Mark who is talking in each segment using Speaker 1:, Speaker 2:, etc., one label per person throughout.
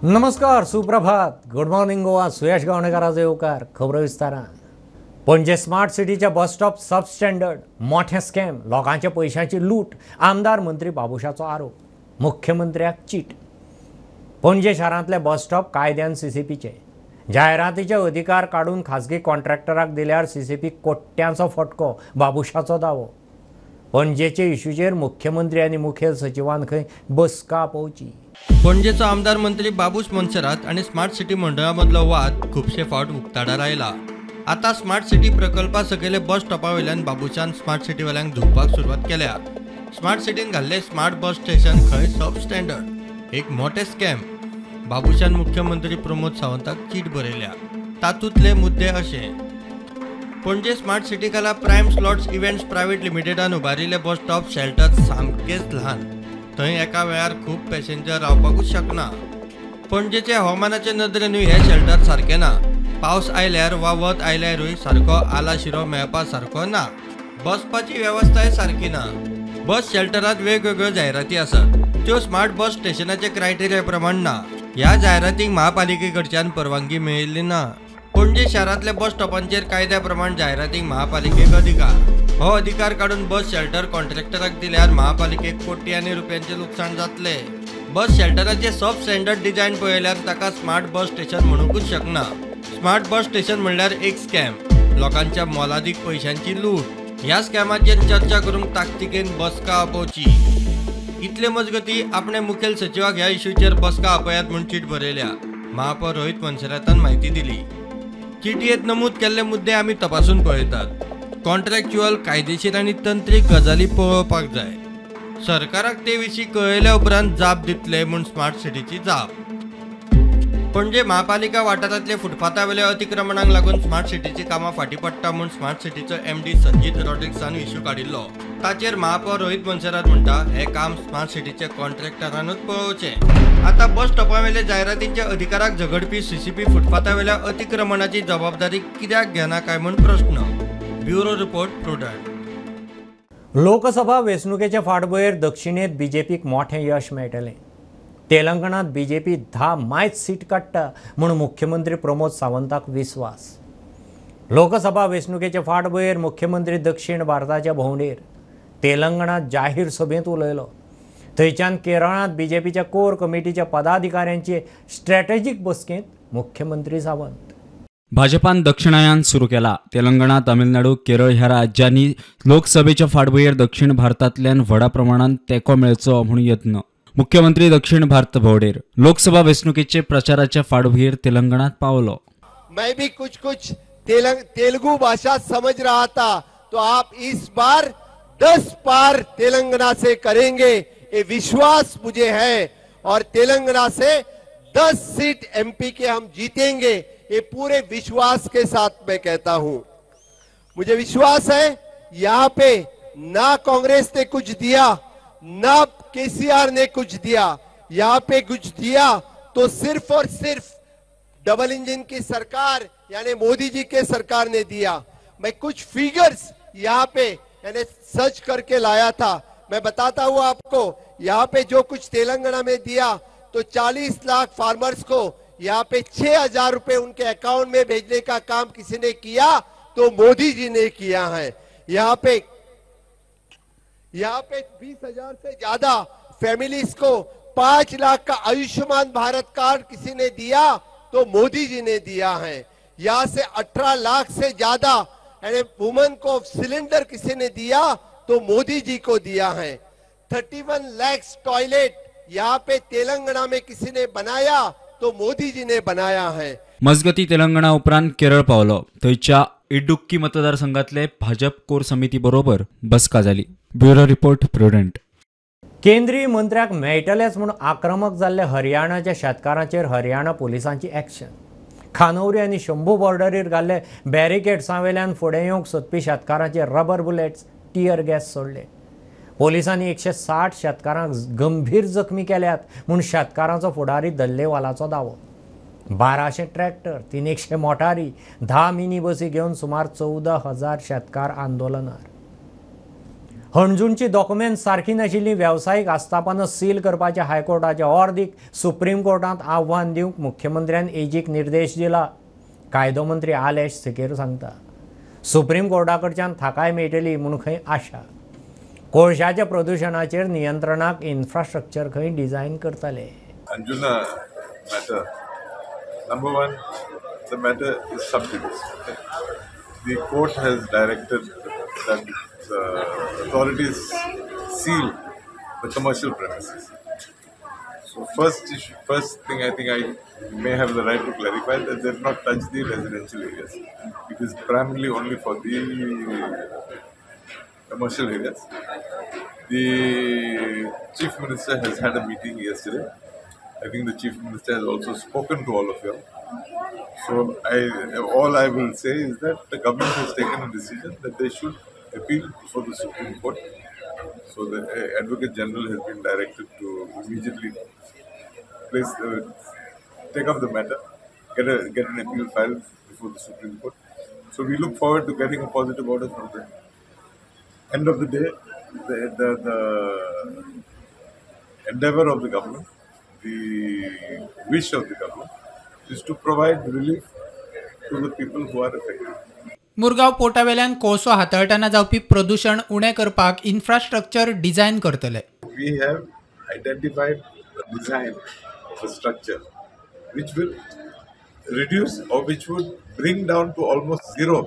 Speaker 1: नमस्कार, सुप्रभात, good morning Goa. सुयश गावणेकाराचो येवकार खबरो विस्तारान. पणजे स्मार्ट सिटीचे बस स्टॉप सब स्टँडर्ड, मोठे स्कॅम, लोकांच्या पयशांची लूट, आमदार मंत्री बाबुशाचो आरोप, मुख्यमंत्र्याक चीट. पणजे शारांतले बस स्टॉप कायद्यान सीसीपीचे, जायरातीचे अधिकार काडून खाजगी कॉन्ट्रॅक्टराक दिल्यार सीसीपी कोट्यांचो फटको, बाबुशाचो दावो. पणजेचे इशूचेर मुख्यमंत्री आनी मुखेल सचिवान खंय बसका आपोवची.
Speaker 2: पणजेचो आमदार मंत्री बाबूश मोन्सेरात आनी स्मार्ट सिटी मंडळा मदलो वाद खुबशे फावट उक्ताडार आयला. आतां स्मार्ट सिटी प्रकल्पा सकयले बस स्टॉपा वयल्यान बाबूशान स्मार्ट सिटीवाल्यांक धुवपाक सुरवात केल्या. स्मार्ट सिटीन घाल्ले स्मार्ट बस स्टेशन खंय सब स्टँडर्ड, एक मोठे स्कॅम. बाबूशान मुख्यमंत्री प्रमोद सावंताक चीट बरयल्या. तातूंतले मुद्दे अशे: पणजे स्मार्ट सिटी खाला प्रायम स्लॉट्स इव्हेंट्स प्रायव्हेट लिमिटेडान उबारिल्ले बस स्टॉप शेल्टर सामकेच ल्हान, थंय एका वेळार खूब पॅसेंजर रावपाकूच शकना. पणजेचे हवामानाचे नदरेनूय हे शेल्टर सारकें ना. पावस आयल्यार वा वत आयल्यारूय सारको आलाशिरो मेळपा सारको ना. बसपाची वेवस्थाय सारकी ना. बस शेल्टरांत वेगवेगळ्यो जायराती आसात, त्यो स्मार्ट बस स्टेशनाचे क्रायटेरिया प्रमाण ना. ह्या जायरातींक महापालिके कडच्यान परवानगी मेळिल्ली ना. पणजे शारांतल्या बस स्टॉपांचेर कायद्या प्रमाण जायरातींक महापालिकेक अधिकार. हो अधिकार काडून बस शेल्टर कॉन्ट्रॅक्टराक दिल्यार महापालिकेक कोट्यांनी रुपयांचें लुकसाण जातलें. बस शेल्टराचें सब स्टँडर्ड डिझायन पळयल्यार ताका स्मार्ट बस स्टेशन म्हणूंकूच शकना. स्मार्ट बस स्टेशन म्हणल्यार एक स्कॅम, लोकांच्या मोलादीक पयशांची लूट. ह्या स्कॅमाचेर चर्चा करूंक ताकतिकेन बसका आपोवची. इतले मजगती आपणे मुखेल सचिवाक ह्या इश्यूचेर बसका आपयात म्हूण चीट बरयल्या. महापौर रोहित मोन्सेरातान म्हायती दिली. चिटयेंत नमूद केल्ले मुद्दे आमी तपासून पळयतात. कॉन्ट्रॅक्च्युअल, कायदेशीर आनी तंत्रीक गजाली पळोवपाक जाय. सरकाराक ते विशीं कळयल्या उपरांत जाप दितले म्हूण स्मार्ट सिटीची जाप. पणजे महापालिका वाठारांतले फुटपाथावेल्या अतिक्रमणांक लागून स्मार्ट सिटीची कामां फाटीं पडटा म्हूण स्मार्ट सिटीचो एमडी संजीत रॉड्रिग्सान इश्यू काडिल्लो. ताचेर महापौर रोहित मोन्सेरात म्हणटा, हें काम स्मार्ट सिटीचे कॉन्ट्रॅक्टरानूच पळोवचें. आतां बस स्टॉपावेल्या जायरातींच्या अधिकाराक झगडपी सीसीपी फुटपाथावेल्या अतिक्रमणाची जबाबदारी कित्याक घेना काय म्हूण प्रस्न. Bureau report, Prudent.
Speaker 1: Lok Sabha वेंचणुकेचे फाटभुंयेर दक्षिणेंत बीजेपीक मोठें यश मेळटलें. तेलंगणांत बीजेपी 10 मायच सीट काडटा म्हूण मुख्यमंत्री प्रमोद सावंताक विस्वास. लोकसभा वेंचणुकेचे फाटभुंयेर मुख्यमंत्री दक्षिण भारताच्या भोंवडेर तेलंगणांत जाहीर सभेंत उलयलो. थंयच्यान केरळांत बीजेपीच्या कोर कमिटीच्या पदाधिकाऱ्यांचे स्ट्रॅटेजीक बसकेंत मुख्यमंत्री सावंत.
Speaker 3: भाजपान दक्षिणायान सुरू केला. तेलंगणा, तामिळनाडू, केरळ ह्या राज्यांनी लोकसभेच्या फाटभुंयेर दक्षिण भारतांतल्यान व्हडा प्रमाणात तेंको मेळचो म्हूण यत्न. मुख्यमंत्री दक्षिण भारत भोंवडेर लोकसभा वेंचणुकेचे प्रचाराच्या फाटभुंयेर तेलंगणात पावलो.
Speaker 4: मैं भी कुछ कुछ तेलुगु भाषा समझ रहा था, तो आप इस बार 10 पार तेलंगाना से करेंगे, ये विश्वास मुझे है. और तेलंगाना से 10 सीट एमपी के हम जीतेंगे, ये पूरे विश्वास के साथ मैं कहता हूं. मुझे विश्वास है यहां पे ना कांग्रेस ने कुछ दिया, ना केसीआर ने कुछ दिया. यहां पे कुछ दिया तो सिर्फ और सिर्फ डबल इंजन की सरकार यानी मोदी जी के सरकार ने दिया. मैं कुछ फिगर्स यहां पे यानी सर्च करके लाया था, मैं बताता हूं आपको. यहां पे जो कुछ तेलंगाना में दिया तो 40 लाख फार्मर्स को यहाँ पे 6000 रुपए उनके अकाउंट में भेजने का काम किसी ने किया तो मोदी जी ने किया है. यहाँ पे 20,000 से ज्यादा फैमिलीज को 5 लाख का आयुष्मान भारत कार्ड किसी ने दिया तो मोदी जी ने दिया है. यहाँ से 18 लाख से ज्यादा यानी वुमेन को सिलेंडर किसी ने दिया तो मोदी जी को दिया है. 31 लाख टॉयलेट यहाँ पे तेलंगाना में किसी ने बनाया तो मोदी जी ने बनाया है.
Speaker 3: मजगती तेलंगणा उपरांत केरळ पावलो. थंयच्या इडुक्की मतदारसंघातले भाजप कोर समिती बरोबर बसका जाली. Bureau report, Prudent.
Speaker 1: केंद्रीय मंत्र्याक मेळटलेच म्हूण आक्रमक जाल्ले हरियाणाच्या शेतकारांचेर हरियाणा पोलिसांची एक्शन. खानौरी आनी शंभू बॉर्डरीर घाल्ले बॅरिकेड्सां वेल्यान फुडें येवंक सोदपी शेतकारांचेर रबर बुलेट्स, टियर गॅस सोडले. पोलिसांनी 160 शेतकारांक गंभीर जखमी केल्यात म्हूण शेतकारांचो फुडारी दल्लेवालाचो दावो. 1200 ट्रॅक्टर, 300 मोटारी, 10 मिनी बसी घेवन सुमार 14,000 शेतकार आंदोलनार. हणजूणची डॉक्युमेंट सारकी नाशिल्ली वेवसायीक आस्थापनां सील करपाचे हायकोर्टाचे ऑर्दीक सुप्रीम कोर्टांत आव्हान दिवंक मुख्यमंत्र्यान एजीक निर्देश दिला. कायदो मंत्री आलेश सिकेर सांगता सुप्रीम कोर्टा कडच्यान थाकाय मेळटली म्हूण खंय आशा. कोळशाच्या प्रदुशणाचेर नियंत्रणाक इन्फ्रास्ट्रक्चर खंय डिझायन करतले.
Speaker 5: Anjuna matter, number one, the matter is sub judice. The court has directed that the authorities seal the commercial premises. So first issue, first thing I think I may have the right to clarify that they have not touched the residential areas. It is primarily only for the commercial areas. The Chief Minister has had a meeting yesterday. I think the Chief Minister has also spoken to all of you. So all I will say is that the government has taken a decision that they should appeal before the Supreme Court. So the Advocate General has been directed to immediately take up the matter, get an appeal filed before the Supreme Court. So we look forward to getting a positive order from them. End of the day, the endeavor of the government, the wish of the government, is to provide relief to the people who are affected.
Speaker 6: Murgaon पोर्टावेल्यान कोळसो हाताळटना जावपी प्रदूशण उणें करपाक infrastructure design करतले.
Speaker 5: We have identified a design of a structure which will reduce or which would bring down to almost zero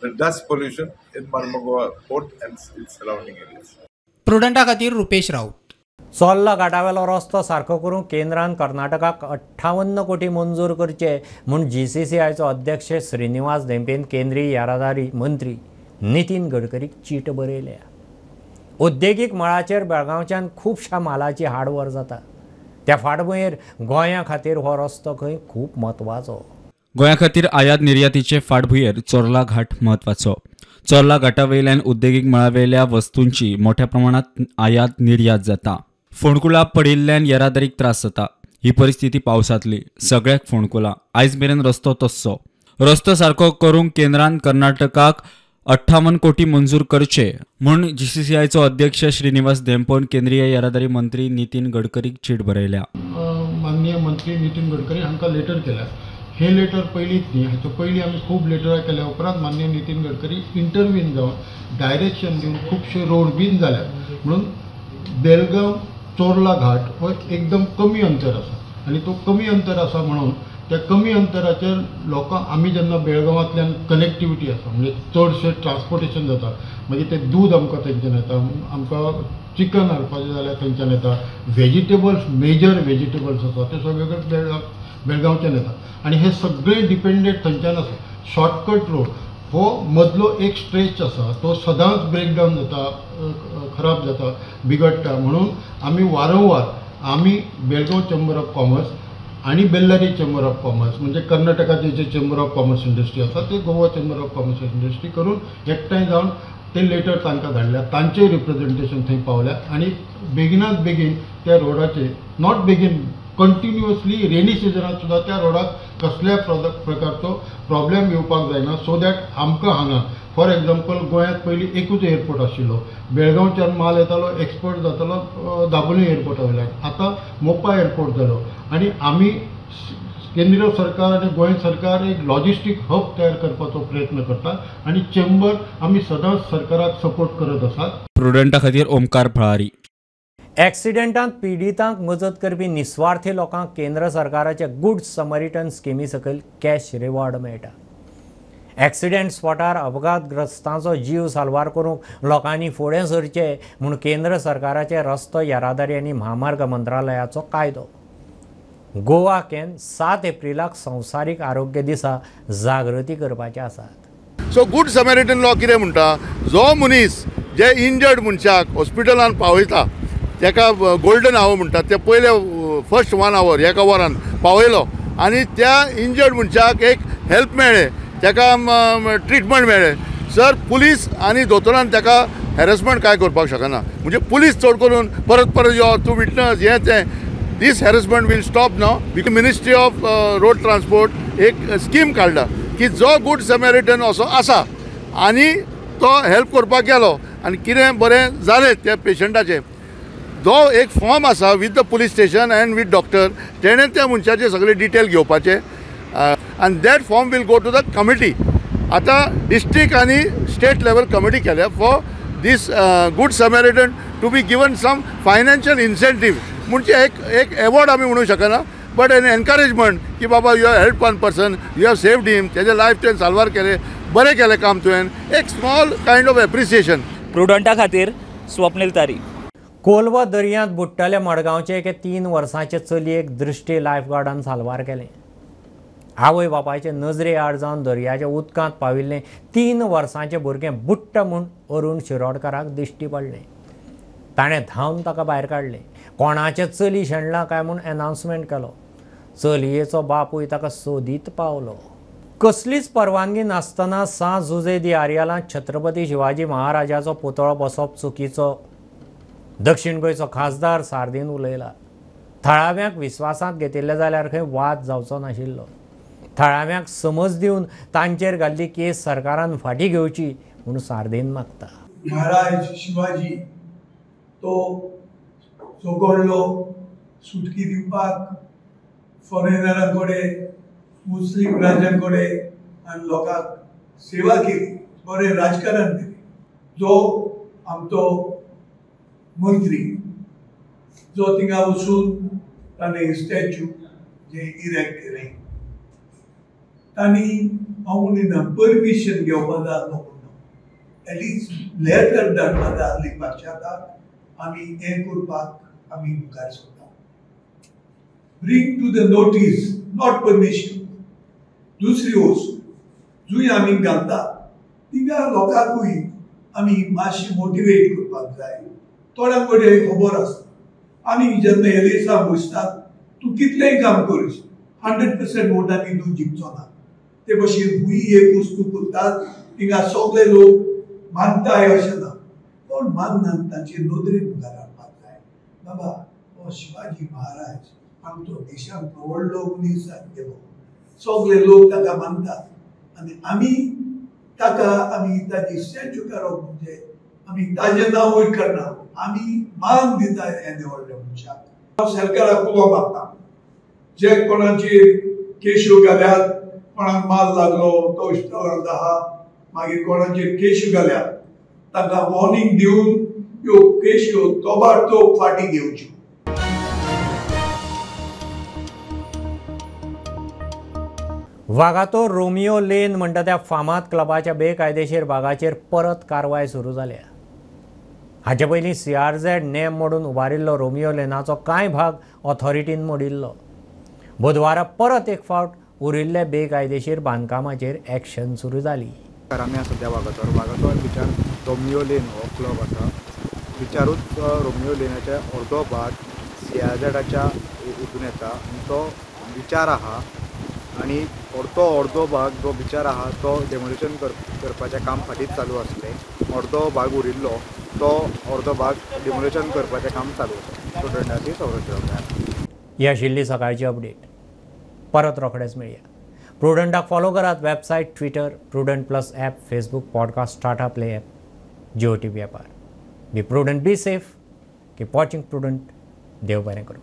Speaker 5: the dust pollution in Marmagoa port and its surrounding areas.
Speaker 6: प्रुडंटा खातीर रुपेश राऊत.
Speaker 1: चोर्ला घाटावेलो रस्तो सारको करूंक केंद्रान कर्नाटकाक 58 कोटी मंजूर करचे म्हूण जीसीसीआयचो अध्यक्ष श्रीनिवास धेंपेन केंद्रीय येरादारी मंत्री नितीन गडकरीक चीट बरयल्या. उद्देगीक मळाचेर बेळगांवच्यान खुबश्या मालाची हाडव्हर जाता. त्या फाटभुंयेर गोंया खातीर हो रस्तो खंय खूब म्हत्वाचो.
Speaker 3: गोंया खातीर आयात निर्यातीचे फाटभुंयेर चोर्ला घाट म्हत्वाचो. चोर्ला घाटावयल्यान उद्देगीक मळावेल्या वस्तूंची मोठ्या प्रमाणात आयात निर्यात जाता. फोंडकुलां पडिल्ल्यान येरादारीक त्रास जाता. ही परिस्थिती पावसांतली. सगळ्याक फोंडकुलां. आयज मेरेन रस्तो तस्सो. रस्तो सारको करूंक केंद्रान कर्नाटकाक 58 कोटी मंजूर करचे म्हूण जीसीसीआयचो अध्यक्ष श्रीनिवास धेंपोन केंद्रीय येरादारी मंत्री नितीन गडकरीक चीट बरयल्या.
Speaker 7: माननीय मंत्री नितीन गडकरी हांकां लेटर केल्या. हे लेटर पयलींच न्ही, हाचे पयलीं आमी खूब लेटरां केल्या उपरांत माननीय नितीन गडकरी इंटरवीन जावन डायरेक्शन दिवन खुबशे रोड बीन जाल्यात. म्हणून बेलगांव चोर्ला घाट हो एकदम कमी अंतर आसा आनी तो कमी अंतर आसा म्हणून त्या कमी अंतराचेर लोकांक आमी जेन्ना बेळगांवांतल्यान कनेक्टिविटी आसा म्हणजे चडशें ट्रान्सपोर्टेशन जाता, मागीर तें दूद आमकां थंयच्यान येता, आमकां चिकन हाडपाचें जाल्यार थंयच्यान येता, व्हेजिटेबल्स मेजर व्हेजिटेबल्स आसा ते सगळे बेळगांवच्यान येता आनी हे सगळे डिपेंडेंट थंयच्यान आसा. शॉर्टकट रोड हो मदलो एक स्ट्रेच आसा तो सदांच ब्रेकडावन जाता, खराब जाता, बिगडटा. म्हणून आमी वारंवार आमी बेळगांव चेंबर ऑफ कॉमर्स आनी बेल्लारी चेंबर ऑफ कॉमर्स म्हणजे कर्नाटकाचे जे चेंबर ऑफ कॉमर्स इंडस्ट्री आसा ते Goa chamber of commerce industry करून एकठांय जावन ते लेटर तांकां धाडल्या, तांचें रिप्रेजेंटेशन थंय पावल्या आनी बेगिनात बेगीन त्या रोडाचे not बेगीन कंटिन्युअसली रेनी सिजनात सुद्दां त्या रोडाक कसल्या प्रकारचो प्रॉब्लेम येवपाक जायना. सो that आमकां हांगा फॉर एग्जाम्पल गोंयांत पयलीं एकूच एअरपोर्ट आशिल्लो, बेळगांवच्यान माल येतालो, एक्सपोर्ट जातालो दाबोली एअरपोर्टा वयल्यान, आतां मोपा एअरपोर्ट जालो आनी आमी केंद्र सरकार आनी गोंय सरकार एक लॉजिस्टीक हब तयार करपाचो प्रयत्न करता आनी चेंबर आमी सदांच सरकाराक सपोर्ट करत आसात.
Speaker 3: प्रुडंटा खातीर ओमकार फळारी.
Speaker 1: एक्सिडेंटांत पिडितांक मजत करपी निस्वार्थी लोकांक केंद्र सरकाराच्या गुड समरिटन स्किमी सकयल कॅश रिवॉर्ड मेळटा. एक्सिडेंट स्पॉटार अपघातग्रस्तांचो जीव साल्वार करूंक लोकांनी फुडें सरचें म्हूण केंद्र सरकाराचे रस्तो येरादारी आनी म्हामार्ग मंत्रालयाचो कायदो. गोवा can 7 एप्रिलाक संवसारीक आरोग्य दिसा जागृती करपाचे आसात.
Speaker 8: सो गुड समॅरिटन लॉ कितें म्हणटा, जो मनीस जे इंजर्ड मनशाक हॉस्पिटलान पावयता ताका गोल्डन our म्हणटात, ते पयले फर्स्ट 1 our एका वरान पावयलो आनी त्या इंजर्ड मनशाक एक हेल्प मेळ्ळें, ताका ट्रिटमेंट मेळ्ळें, सर पुलीस आनी दोतोरान ताका हॅरसमेंट कांय करपाक शकना. म्हणजे पुलीस चड करून परत परत यो तूं विटनस हें तें, this harassment will stop now. Because ministry of road transport एक स्कीम काडला की जो गुड समॅरिटन असो आसा आनी तो हेल्प करपाक गेलो आनी कितें बरें जालें त्या पेशंटाचें जो एक फॉर्म आसा with the police station and with doctor तेणें त्या मनशाचे सगळे डिटेल घेवपाचे आनी that form will go to the committee. आतां डिस्ट्रिक्ट आनी स्टेट लेवल कमिटी केल्या for this good Samaritan to be given some financial incentive म्हणजे एक एक एवॉर्ड आमी म्हणूं शकना बट एन एनकरेजमेंट की बाबा you have help one person, you have saved him, तेजें लायफ तुवें साल्वार केलें, बरें केलें काम तुवें, एक स्मॉल कायंड ऑफ एप्रिसिएशन.
Speaker 9: प्रुडंटा खातीर स्वप्नील तारी.
Speaker 1: कोलवा दर्यांत बुडटले मडगांवचे एके 3 वर्सांचे चलयेक दृश्टी लायफगार्डान साल्वार केलें. आवय बापायचे नजरे आड जावन दर्याच्या उदकांत पाविल्लें 3 वर्सांचें भुरगें बुडटा म्हूण अरुण शिरोडकाराक दिश्टी पडलें. ताणें धांवन ताका भायर काडलें. कोणाचें चली शेणलां काय म्हूण एनावन्समेंट केलो. चलयेचो बापूय ताका सोदीत पावलो. कसलीच परवानगी नासतना सां जुझे दी आर्यालांत छत्रपती शिवाजी महाराजाचो पुतळो बसप चुकीचो, दक्षिण गोंयचो खासदार सार्दीन उलयला. थळाव्यांक विस्वासांत घेतिल्ले जाल्यार खंय वाद जावचो नाशिल्लो. थळाव्यांक समज दिवन तांचेर घाल्ली केस सरकारान फाटीं घेवची म्हूण सार्दीन मागता.
Speaker 10: महाराज शिवाजी तो झगडलो सुटकी दिवपाक फॉरेनरां कडेन, मुस्लीम राज्यां कडेन आनी लोकांक सेवा केली, बरें राजकारण केलें. जो आमचो मंत्री जो थिंगा वचून ताणें स्टॅच्यू जे इरेक्ट केलें, तांणी हांव म्हणिना परमिशन घेवपा जाय आसलो म्हणून, एटलिस्ट लेटर धाडपा जाय आसली पाश्चाताक आमी हें करपाक आमी मुखार सरता. Bring to the notice, not permission. दुसरी वस्तू जुंय आमी घालता थिंगा लोकांकूय आमी मातशी मोटिवेट करपाक जाय. थोड्यां कडेन खबर आसता आमी जेन्ना एलेसां बसतात तूं कितलेंय काम करीस 100% वोटांनी तूं जिखचो ना. ते भशेन खूंय एक वस्तू करतात थिंगा सगळे लोक मानताय अशें ना, कोण माननात तांचे नदरे मुखार हाडपाक जाय. बाबा हो शिवाजी महाराज आमचो देशांतलो व्हडलो मनीस जावन गेलो, सगळे लोक ताका मानतात आनी आमी ताका आमी ताजी स्टॅच्यू काडप म्हणजे आमी ताजें नांव वयर काडना, आमी मान दिता येदे व्हडल्या मनशाक. हांव सरकाराक उलो मारता, जे कोणाचेर केश्यो घाल्यात, कोणाक माल लागलो तो इश्टांत आहा, मागीर कोणाचेर केश्यो घाल्यात तांकां वॉर्निंग दिवन ह्यो केश्यो तोबाडतोब फाटीं घेवच्यो.
Speaker 1: वागातोर रोमियो लेन म्हणटा त्या फामाद क्लबाच्या बेकायदेशीर भागाचेर परत कारवाय सुरू जाल्या. हाचे पयलीं CRZ नेम मोडून उबारिल्लो रोमियो लेनाचो कांय भाग ऑथॉरिटीन मोडिल्लो. बुधवारा परत एक फावट उरिल्ले बेकायदेशीर बांदकामाचेर एक्शन सुरू जाली.
Speaker 11: आमी आसा सद्या वागातोर, वागातोर बिचार रोमियो लेन हो क्लब आसा. बिचारूच रोमियो लेनाचे अर्दो भाग CRZाच्या हितून येता आनी तो बिचार आहा आनी अर्दो अर्दो भाग जो बिचार आहा तो डेमोलिशन करपाचें काम फाटींच चालू आसलें. अर्दो भाग उरिल्लो तो अर्दो भाग डेमोलिशन करपाचें काम चालू आसा. स्टुडंटाची संरक्षण.
Speaker 1: ही आशिल्ली सकाळची अपडेट. परत रोखडेच मेळया. प्रुडंटाक फॉलो करात website, Twitter, Prudent plus app, Facebook, podcast, Tata Play app, Jio TV ॲपार. Be prudent, be safe, keep watching Prudent. देव बरें करूं.